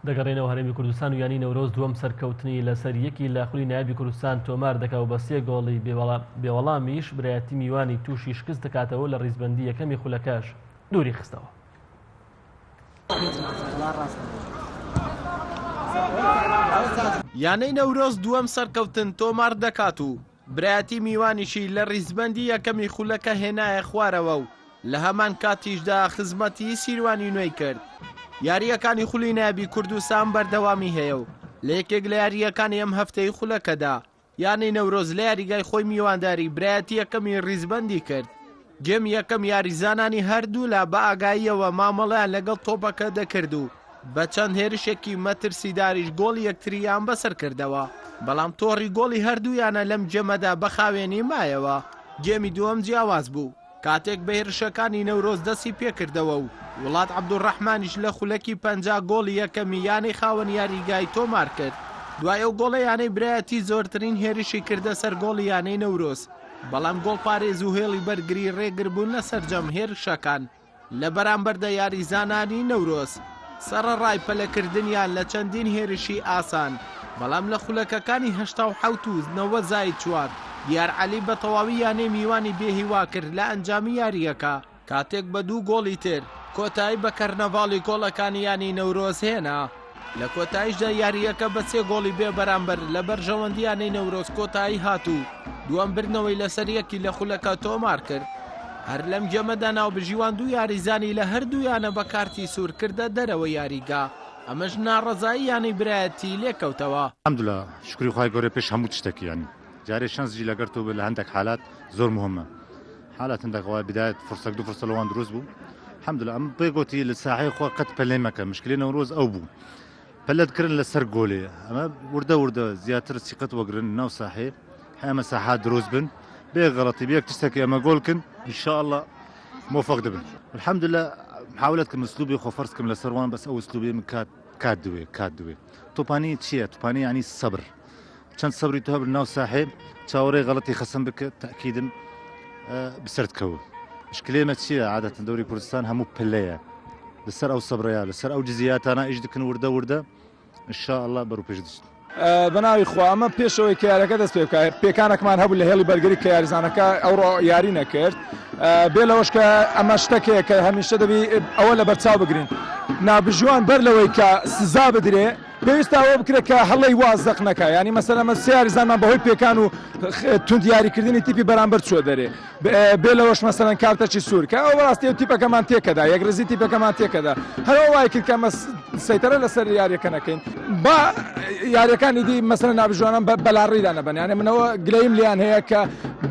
دەگەڕێنەوە هەرێمی کوردستان و یانەی نەورۆز دووەم سەرکەوتنی لەسەر یەکی لە خولی نایابی کوردستان تۆمار دەکا و بە سێ گۆڵی بێوەڵامیش برایەتی میوانی تووشی شکست دەکاتەوە لە ڕیزبەندی یەکەمی خولەکەش دووری خستەوە. یانەی نەورۆز دووەم سەرکەوتن تۆمار دەکات و برایەتی میوانیشی لە ریزبەندی یەکەمی خولەکە هێنایە خوارەوە و لە هەمان کاتیشدا خزمەتی سیروانی نوێی کرد. یارییەکانی خولی نایابی کوردستان بەردەوامی هەیە و لە یەکێک لە یارییەکانی ئەم هەفتەی خولەکەدا یانەی نەورۆز لە یاریگای خۆی میوانداری برایەتی یەکەمی ریزبەندی کرد. گێمی یەکەم یاریزانانی هەردوولا بە ئاگاییەوە مامەڵەیان لەگەڵ تۆپەکە دەکرد و بە چەند هێرشێکی مەترسیداریش گۆڵی یەکترییان بەسەر کردەوە، بەڵام تۆڕی گۆڵی هەردوو یانە لەم گێمەدا بە خاوێنی مایەوە. گێمی دووەم جیاواز بوو، کاتێک بە هێرشەکانی نەورۆز دەستی پێکردەوە و وڵات عەبدولڕەحمانیش لە خولەکی 50 گۆڵی یەکەمی یانەی خاوەن یاریگای تۆمارکرد. دوای ئەو گۆڵە یانەی برایەتی زۆرترین هێرشی کردە سەر گۆڵی یانەی نەورۆز، بەڵام گۆڵپارێز و هێڵی بەرگری رێگربوون لە سەرجەم هێرشەکان. لە بەرامبەردا یاریزانانی نەورۆز سەڕەڕای پەلەکردنیان لە چەندین هێرشی ئاسان، بەڵام لە خولەکەکانی 87 و 90 زاید چوار، دیار عەلی بە تەواوی یانەی میوانی بێهیوا کرد لە ئەنجامی یارییەکە. کاتێک بە دوو گۆڵی تر کۆتایی بە کەرنەڤاڵی گۆڵەکانی یانەی نەورۆز هێنا. لە کۆتاییشدا یارییەکە بە سێ گۆڵی بێ بەرامبەر لە بەرژەوەندی یانەی نەورۆز کۆتایی هات و دووەم بردنەوەی لەسەر یەکی لە خولەکە تۆمار کرد. هەر لەم گێمەدا ناوبژیوان دوو یاریزانی لە هەردوو یانە بە کارتی سوور کردە دەرەوەی یاریگا، ئەمەش ناڕەزایی یانەی برایەتی لێکەوتەوە. الحمدللە شوکری خوای گەورە پێش هەموو تشتەکی یانی جارێ شەنس جی لەگەر تۆ بێ لە هەندەک حالات زۆر مهمە حالات هەندەک وای بدایەت فرسەک دوو فرسە لەوان دروست بوو الحمدللە ئەم پێ گوتی لە ساحەی خۆ قەت پەلێ مەکە مشکلی نەورۆز ئەو بوو پەلت کردن لەسەر گۆلێ ئەمە وردە وردە زیاتر سیقەت وەگرن ناو ساحێ ئەمە ساحات دروست بن بێ غەڵەتی بێ تشتێک ئەمە گۆڵکن ان شاء الله موفق دەبن الحمدلله محاولت کم اسلوبی خۆ فەرز کم لەسەر وان بەس ئەو اسلوبی من کات کات دوێ کات دوێ تۆپانی چییە توپانی ینی سەبر چەند سەبری تو هەبن ناو ساحێ چاوەڕێ غەڵەتی خەسم بکە تاکیدم بسرت کەوە مشکلێمە چییە عادەتەن دەوری کوردستان هەموو پلەیە لەسەر ئەو سەبرەیە لەسەر ئەو جزیاتانە ئیش دکن وردە وردە ان شاء الله بەرو پێش دەچن. بەناوی خوا ئەمە پێشەوەی کە یاریەکە دەست پێ بکات پێکانێکمان هەبوو لە هێڵی بەرگری کە یاریزانەکە ئەوڕۆ یاری نەکرد بێ لەوەش کە ئەمە شتەکەیە کە هەمیشە دەبی ئەوە لە بەرچاو بگرین نابژوان بەر لەوەی کە سزا بدرێ پێویستە ئەوە بکرێت کە هەڵەی وا زەق نەکا یانی مەسەلەن ئەمە سێ یاریزانمان بەهۆی پێکان و توند یاریکردنی تیپی بەرامبەر چووە دەرێ بێ لەوەش مەسەلەن کارتەکی سوور کە ئەو بەڕاستی ئەو تیپەکەمان تێکەدا یەکڕیزی تیپەکەمان تێکەدا هەر ئەو وای کرد کە ئەمە سەیتەرە لەسەر یاریەکە نەکەین با یاریەکانی دی مەسەلەن نابژوانان بەلاڕیدا نەبن یانە منەوە گلەیم لیان هەیە کە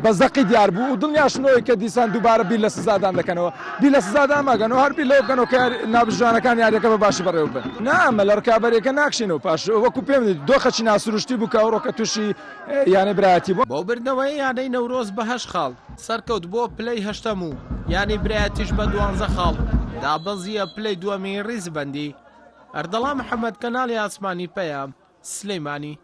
بە زەقی دیار بوو و دڵنیاشم لەوەی کە دیسان دووبارە بیر لە سزادان دەکەنەوە بیر لە سزادان مەکەنەوە هەر بیر لەوە بکەنەوە کە ناوبژیوانەکان یاریەکە بە باشی بەڕێوە ببەن. نا ئەمە لە ڕکابەریەکە ناکشێنەوە پاش وەکو پێم وت دۆخەکی ناسروشتی بوو کە ئەوڕۆکە تووشی یانەی برایەتی بوو. بەو بردنەوەیە یانەی نەورۆز بە هەشت خاڵ سەرکەوت بۆ پلەی هەشتەم و یانەی برایەتیش بە دوانزە خاڵ دابەزییە پلەی دووەمی ریزبەندی. ئەردەڵان محەمەد کەناڵی ئاسمانی پەیام، سلیمانی.